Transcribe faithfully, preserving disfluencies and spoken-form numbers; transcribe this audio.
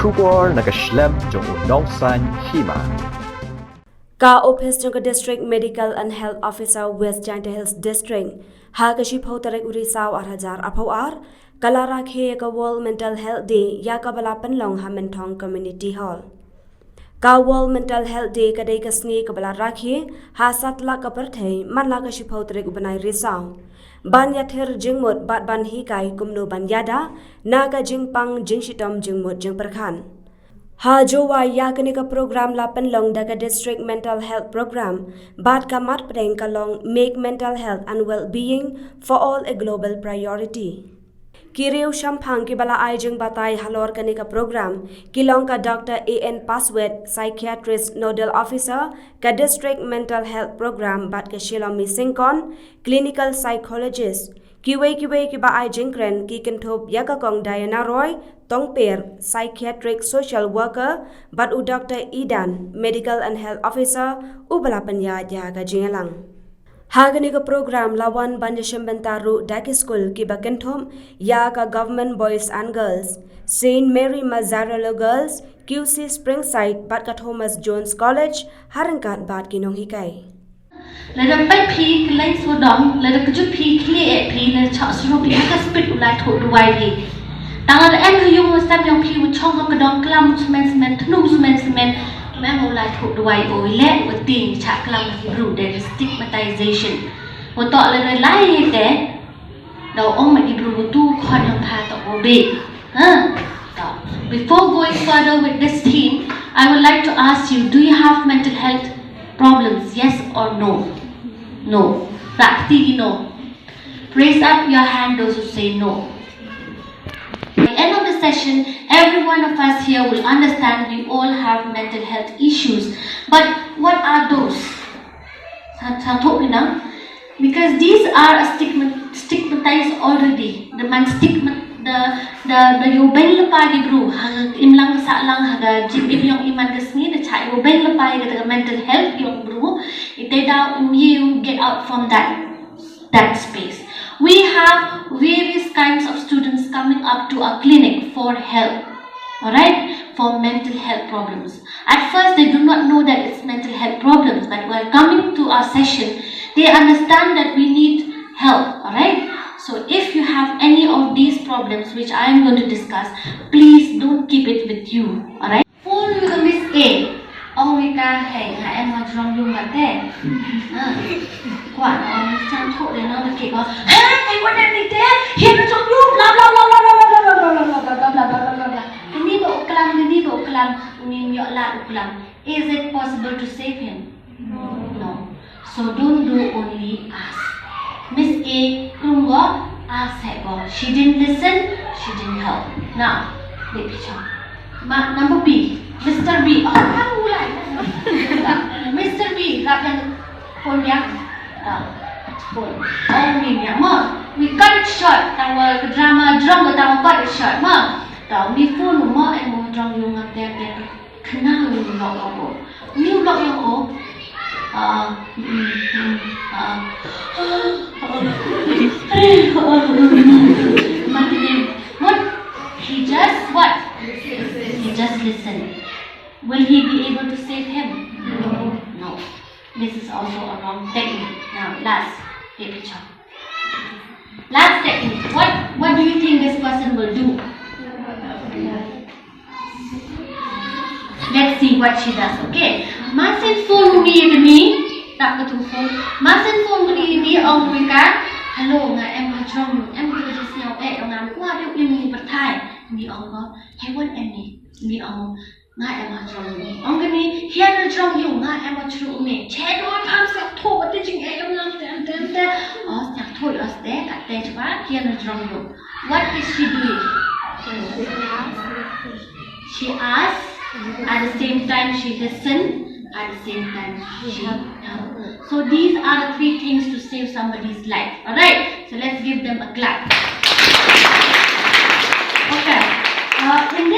Khubor na ka shlem jong u nongsan hima. Ka ophis jong ka District Medical and Health Officer West Jaintia Hills District, ha ka shiphew tarik u Risaw ar hajar arphew ar, ka la rakhe ïa ka World Mental Health Day ïa kaba la pynlong ha Mynthong Community Hall. Ka World Mental Health Day ka dei ka sngi kaba la rakhe ha satlak ka pyrthei man la ka shiphew tarik u bnai Risaw, ban ïathir jingmut bad ban hikai kumno ban ïada na ka jingpang jingshitom jingmut jingpyrkhat. Ha Jowai ïa kane ka program la pynlong da ka District Mental Health Program bad ka mat pdeng ka long Make Mental Health and Wellbeing for All a Global Priority. Ki riew shemphang kiba la ai jingbatai halor kane ka program ki long ka Doctor A N Paswet, Psychiatrist Nodal Officer ka District Mental Health Program, bad ka Shilomi Syngkon, Clinical Psychologist. Kiwei kiwei kiba ai jingkren ki kynthup ïa ka Kong Diana Roy, Tongper, Psychiatric Social Worker, bad u Doctor Idan, Medical and Health Officer, uba la pynïaid ïa ka jingïalang. Ha kane ka program la wan ban ïashim bynta ruh da ki skul kiba kynthup ïa ka Government Boys and Girls, Saint Mary Mazzarello Girls, Q C Springside bad ka Thomas Jones College, ha ryngkat bad ki nonghikai. Lada peit phi kylleng sawdong, lada kjut phi khlieh phi, lada chah sruh phi ha ka spit u la thoh duwai phi. Tang lada em ha ïung ha sem jong phi u chong ka kdong klam smen smen, thnu smen smen, mem u la thoh duwai, o i leh u tieng, chah klam ha ki bru, there is stigmatization. Wa toh lada lai te da ong ma ki bru, tu khon jong pha toh u beh. Ha? Toh. Before going further with this theme, I would like to ask you, do you have mental health problems? Yes or no? No. Rakti ki no. Raise up your hand those who say no. By the end of the session, every one of us here will understand we all have mental health issues. But what are those? Sa, sa thoh phi nang. Because these are a stigma, stigmatized already. The man stigma, the, the, the ïoh beiñ lypa ki bru ha ka imlang ka sahlang, ha ka jingim jong i man ka sngi, da chah ïoh beiñ lypa ïa ka mental health jong bru. Ite da um ïoh get out from that, that space. We have various kinds of students coming up to our clinic for help, all right, for mental health problems. At first, they do not know that it's mental health problems, but while coming to our session, they understand that we need help, all right? So if you have any of these problems which I am going to discuss, please don't keep it with you, all right? Phone with Miss A. Ong wi ka, hei, nga em ha jrong yung ba te. Ha. Kwah, ong chang thoh de no, da ki ko. Ha, hei, what am I te? Hei, na jrong yung, bla bla bla. Kini ba u klam, kini ba u klam, u nim ïoh lad u klam. Is it possible to save him? No. So don't do only ask. Miss A, krung go, ask heh go. She didn't listen, she didn't help. Now, let me show. Ma, number B, Mister B. Oh, kamu mulai. Mister B, lap ïa phone ïa. Ah, phone. Oh, mi ïa mo. We cut it short. Tang wa drama jrong, tang wa cut it short mo. Tang mi phone mo, eh, mo jrong yung ngam te te. Kena u lok ïong o. Ni u lok ïong o. Ah, mm, mm, ah. What? He just what? He just listen. Will he be able to save him? No. No. This is also a wrong technique. Now, last, take a chop. Last technique. What, what do you think this person will do? Let's see what she does. Okay. Masin phone mi de mi. Tak betul phone. Masin phone mi de mi ong wi ka. Hello, nga em ha jrong, em tu just now, eh, nga kwah de mi bertai. Mi ong ko. Hey, what em ni? Mi ong. Nga em ha jrong ïung. Ong kane, hian ha jrong ïung, nga em ha jrong ïung. Che doi pham sngap tho, wat te jing em lam tem tem te. O sngap tho, o ste, kat te chwa, hian ha jrong ïung. What is she doing? She asks, at the same time she listen, at the same time she help. So these are the three things to save somebody's life. Alright, so let's give them a clap. Okay. Uh, in